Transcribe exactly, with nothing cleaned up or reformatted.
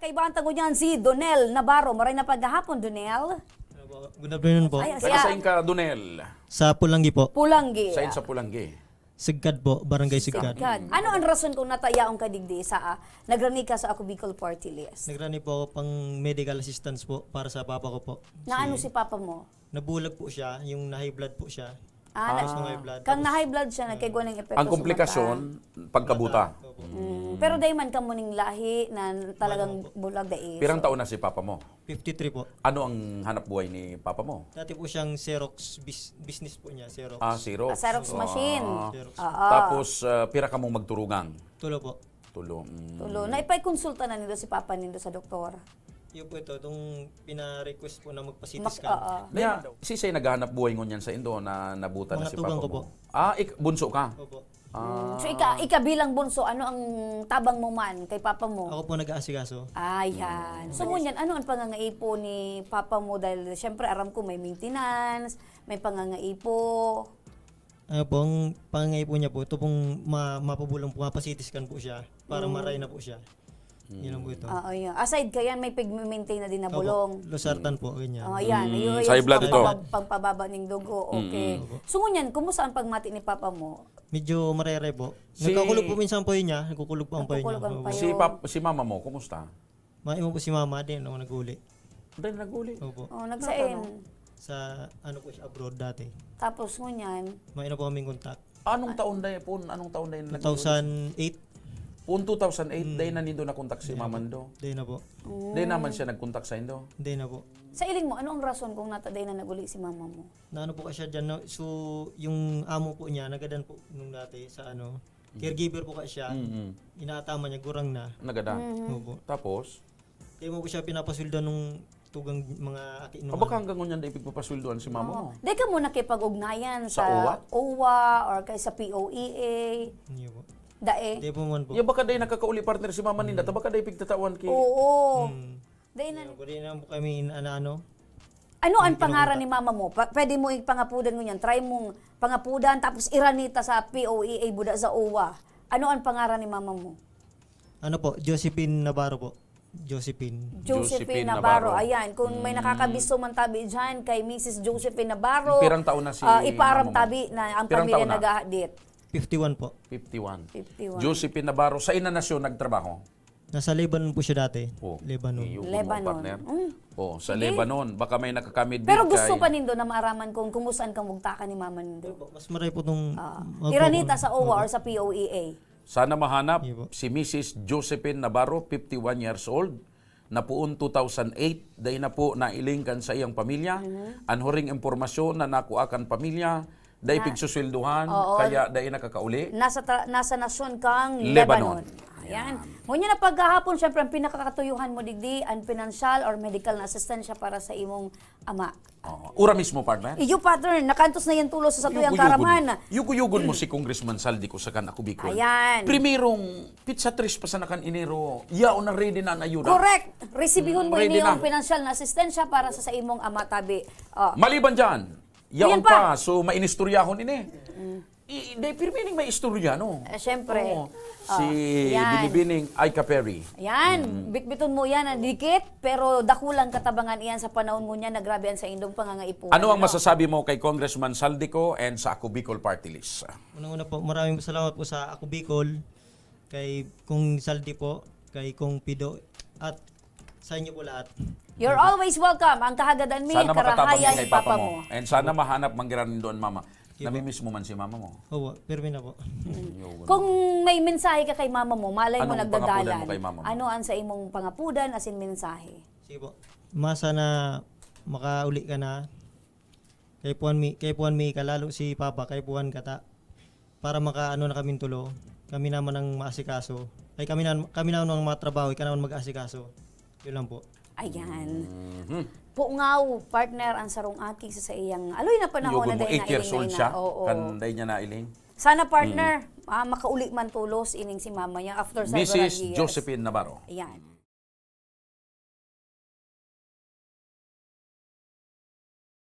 Kaibahan ta ngunyan si Donel Navarro. Maray na paghahapon, Donel. Good afternoon po. Ay, Taga siya. Sain ka, Donel? Sa Pulanggi po. Pulanggi. Sain sa Pulanggi? Sigkad po, Barangay Sigkad. Sigkad. Ano ang rason kung natayaon ka digdi sa ah, nagrani ka sa Ako Bicol Party List? Nagrani po ako pang medical assistance po para sa papa ko po. Na ano si papa mo? Nabulag po siya, yung na-high blood po siya. Ah, Tapos mga high blood. Kang Tapos- na-high blood siya, nagkigwa ng epekto Ang sa komplikasyon, mata. pagkabuta. Opo. Mm, pero dahil man ka mo ning lahi na talagang bulag dai. Pirang taon na si papa mo? fifty-three po. Ano ang hanap buhay ni papa mo? Dati po siyang Xerox bis- business po niya, Xerox. Ah, Xerox. Ah, Xerox machine. Ah. Xerox. Oo. Tapos, ah, pira kamong magturugang? Tulo po. Tulo. Mm. Tulo. Naipaikonsulta na nindo si papa nindo sa doktor? Yun po ito, itong pina-request po na magpa-C T Mak- scan. Oo. Nya, sisay naghahanap buhay ngunyan sa indo na nabuta na Mga si tugang papa ko po. mo? Ah, ik- bunso ka? Opo. Ah. So, ika, ika bilang bunso, ano ang tabang mo man kay papa mo? Ako po nag-aasikaso. Ayan. So, ngunyan, ano ang pangangaipo ni papa mo? Dahil, siyempre, aram ko may maintenance, may pangangaipo. Ano po, ang pangangaipo niya po, ito pong ma- mapabulong po, mapa-C T scan po siya para maray na po siya. Yun lang po ito. Oo, yun. Aside ka yan, may pig-maintain na din na Opo, bulong. Losartan po, ganyan. Oh, yan. Mm, Yun, sa high blood ito. pagpab- pagpababa ng dugo. Okay. Mm-mm. So, ngunyan, kumusta ang pagmati ni papa mo? Medyo marere po. Si- Nagkakulog po minsan po yun niya. Nagkukulog po ang payo niya. Nagkukulog ang Opo. payo. Si, pap- si mama mo, kumusta? Maimo po si mama din, ako nag-uli. Dahil nag-uli. Opo. Oh, nagsain. Sa ano po siya, abroad dati. Tapos ngunyan, Maino po kaming contact. Anong taon dahil po? Anong taon dahil nag- two thousand eight. Pun two thousand eight, dahil na nindo nakontak si mama nindo. Dahil na po. Dahil naman siya nagkontak sa indo. Dahil na po. Sa iling mo, ano ang rason kung nataday na nag-uli si mama mo? Na ano po ka siya dyan, no? So, yung amo po niya, nagadan po nung dati sa ano, caregiver po ka siya. Mm-mm. Inaatama niya, gurang na. Nagada. Opo. Tapos, Kaya mo po siya pinapasweldo nung tugang mga aki o baka hanggang ngunyan dahil pigpapasweldoan si mama mo. Di ka mo nakipag-ugnayan Sa sa OWWA? OWWA or kay sa P O E A? Hindi po. Dae? Hindi po man po. Ya baka dahil nakakauli partner si mama ninda, ta baka dahil pigtatawan ki... Oo. Hmm. Dahil na, Hindi po, di naman po kami in- ano-ano. Ano ang pangaran ni mama mo? Pa- pwede mo ipangapudan ngunyan. Try mong pangapudan, tapos iranita sa P O E A, buda sa OWWA. Ano ang pangaran ni mama mo? Ano po, Josephine Navarro po. Josephine. Josephine Josephine Navarro. Navarro. Ayan, kung may nakakabisto man tabi dyan kay Missus Josephine Navarro, Pirang taon na si ah, ipaaram mama mo? tabi na ang Pirang pamilya taon na? nag-aadit. fifty-one po. fifty-one. fifty-one. Josephine Navarro, sa ina nasyon nagtrabaho? Nasa Lebanon po siya dati. Oh, Lebanon. iyo, Lebanon. partner. Mm. Oh, sa Sige. Lebanon, baka may nakakamid Pero din gusto kay- pa nindo na maaraman kung kumusta ang kamugtakan ni mama nindo. Mas maray po itong... Ah, Opo, iranita opo. sa OWWA or sa P O E A. Sana mahanap Iyo po. si Missus Josephine Navarro, fifty-one years old, na poon two thousand eight, dai na po nailing kan sa iyang pamilya. An huring impormasyon na nakuha kan pamilya, dai pigsusweldohan, Oo. kaya dai nakakauli. Nasa tra- nasa nasyon kang Lebanon. Lebanon. Ayan. Ngunyan na paghahapon, syempre, ang pinakakatuyuhan mo digdi, ang pinansyal or medical na asistensya para sa imong ama. Oo. Ura mismo, partner. Iyo, partner, nakantos na yan tulos sa satuyang Yugo-yugon. karaman. Yugo-yugon mo si Congressman Saldi ko sa kan Ako Bicol. Ayan. Primerong pizza tres pa sa nakan Enero, yaon na ready na ang ayuda. Correct. Resibihon mo Ready ini na. yung pinansyal na asistensya para sa, sa imong ama tabi. Oh. Maliban dyan, yaon Yan pa. pa. So, mainistoryahon ini. I, di, pirmi ning may istorya, no? Eh, syempre. Oo. Oh, Si yan. Binibining Ay Kaperi. Yan, bitbiton mo yan, ang dikit, pero dakulang katabangan iyan sa panahon ngunyan na grabe ang sa indong pangangaipo. Ano ang masasabi mo kay Congressman Saldico and sa Ako Bicol Party List? Unang-una po, maraming salamat po sa Ako Bicol, kay Kong Saldi po, kay Kong Pido, at sa inyo po lahat. You're always welcome. Ang kahagadan mi, Sana makatabang karahayan kay ni Papa mo. And sana mahanap manggiran nindo an mama. Sige po. Namimiss mo man si mama mo. Opo, pirmi na po. Yun. Kung may mensahe ka kay mama mo, malay mo Anong nagdadalan. pangapudan mo kay mama mo? Ano ang sa imong pangapudan as in mensahe? Sige po. Ma, sana makauli ka na. Kaipuhan mi, kaipuhan mi ka, lalo si Papa, kaipuhan ka ta. Para makaano na kaming tulo. Kami naman ang maasikaso. Ay, kami na, kami naman ang matrabaho, ikaw naman mag-aasikaso. Yun lang po. Ayan. Mhm. Pungaw, partner, ang sarong aki sa, sa iyang aloy na panahon Yugon na mo, dahil eight years nailing old na siya. ina. Oo. Kan dahil niya nailing. Sana, partner, ah, makauli man tulos ining si mama niya after several Missus years. Josephine Navarro. Ayan.